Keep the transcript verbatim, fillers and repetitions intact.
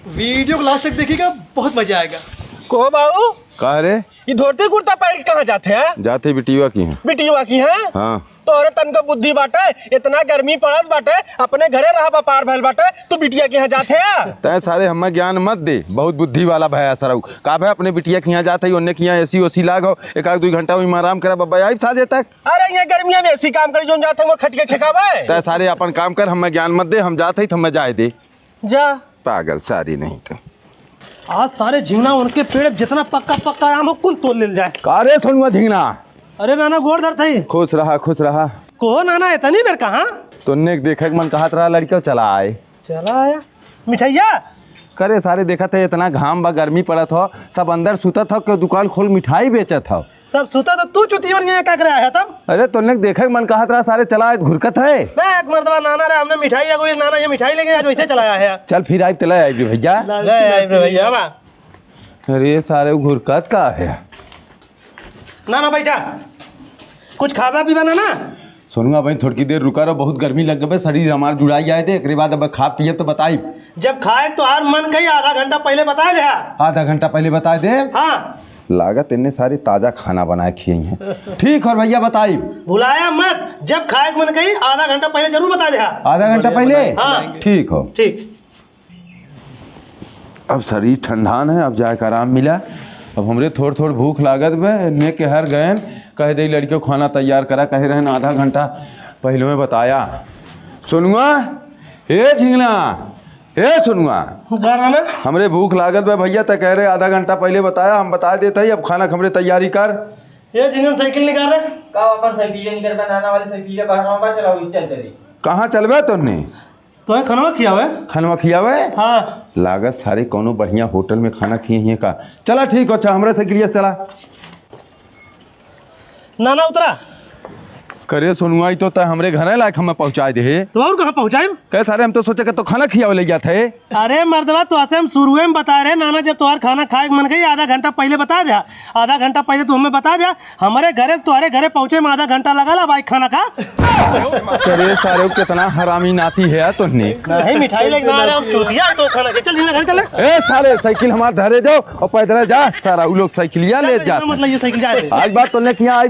वीडियो को लास्ट तक देखिएगा, बहुत मजा आएगा। को बाबू? का रे? ये धोती कुर्ता पहिर के कहाँ जात है? जात है बिटिया की यहाँ। बिटिया की यहाँ? हाँ। तोहरे तनको बुद्धि बाटे, इतना गर्मी पड़त बाटे, अपने घरे रहा, बपार भइल बाटे, तू बिटिया के यहाँ जात है? तैं सारे हमें ज्ञान मत दे, बहुत बुद्धि वाला भया सरऊ। का भय अपने बिटिया के यहाँ जात है, ओन्ने के यहाँ एसी ओसी लाग हो, एक आध दुई घंटा वही में आराम करा, बब्बा आई साजे तक। अरे, ये गर्मिया में एसी काम करी, जोन जात है वो खटिया छेकावे। तैं सारे अपन काम कर, हमें ज्ञान मत दे, हम जात है तो हमें जाए दे। जा। पागल सारी नहीं तो। आज सारे झिंगना उनके पेड़ जितना पक्का पक्का आम हो, कुल तोड़ लेल जाए। का रे सोनुआ झिंगना? अरे नाना, गोड़ धरत हई। खुश रहा, खुश रहा। को नाना, इतनी बेर कहाँ? तोन्ने के देखे के मन कहत रहा, लड़िका चला आए। चला आया। मिठाइया? करे सारे देखत है, इतना घाम बा, गर्मी पड़त हो, सब अंदर सुतत हो, केहू दुकान खोल मिठाई बेचत हो। सब सुता तो तू चुतिया बन गया, का करे आया तब? अरे, तोन्ने के देखे के मन कहत रहा, सारे चला आज घुरकत है। मैं एक मर्दवा नाना रे, हमने मिठाई या कोई नाना ये मिठाई लेके आज वैसे चला आया है। चल फिर आइब, चला आइब रे भैया। ले आइब रे भैया, बा। अरे सारे, घुरकत का है? नाना बैठा, कुछ खाबा पीबा नाना? सोनुआ भाई, थोड़की देर रुका रहो, बहुत गर्मी लग गई, शरीर हमार जुड़ाई आए थे, एकरे बाद अब खा पिए तो बताई। जब खाए तो हर मन कही आधा घंटा पहले बता दे। आधा घंटा पहले बता दे? हाँ। लागत इन्ने सारे ताजा खाना बनाए खिए हैं। ठीक हो भैया, बताई। भुलाया मत, जब खाए के मन कही आधा घंटा पहले जरूर बता दे। आधा घंटा पहले? हाँ। ठीक हो। ठीक। अब शरीर ठंडान है, अब जाए के आराम मिला। अब हमरे थोड़ थोड़ भूख लागत बे, ने के हर गयन कह दे लड़के खाना तैयार करा, कहे रहन आधा घंटा पहले में बताया। सोनुआ, ए झिंगना, ए सोनुआ, का नाना? हमरे भूख लागत बे भैया, त कह रहे आधा घंटा पहले बताया, हम बता देते ही, अब खाना हमरे तैयारी कर। ए झिंगन साइकिल निकाल रे। का अपन साइकिल निकाल बे, नाना वाली साइकिल बहरवा बा, चलाओ, चल चली। कहाँ चलबे तोन्ने? तोहे खनवा खियावे। खनवा खियावे? हाँ। लागत सारे कौनो बढ़िया होटल में खाना खिए हिए का। चला ठीक हो, अच्छा, हमरे साइकिलिया से चला। ना, ना, उतरा। करे सोनुआ, ई तो तै हमरे घरे लायक हमें पहुँचाए दे। तो और कहाँ पहुँचाए? कहे सारे, हम तो सोचे कि तो खाना खियावे ले जात है। अरे मर्दवा, तो ऐसे हम शुरुए में बता रहे, नाना, जब तोहार खाना खाए के मन कही, आधा घंटा पहले बता दे। आधा घंटा पहले तू हमें बता दे, हमरे घरे, तोहरे घरे पहुँचे में आधा घंटा लगा ला भाई खाना खा। अरे सारे, कितना हरामी नाती है यार तोहनी। नहीं, मिठाई लेके ना आ रहे हम, चूतिया है तो खाना के। चल, चल, चल। ए सारे, साइकिल हमार धरे जाओ और पैदल जा। सारा उ लोग साइकिलिया ले चल, जात मत है। लाइए साइकिल, जा। आज बात तोहने किया, आज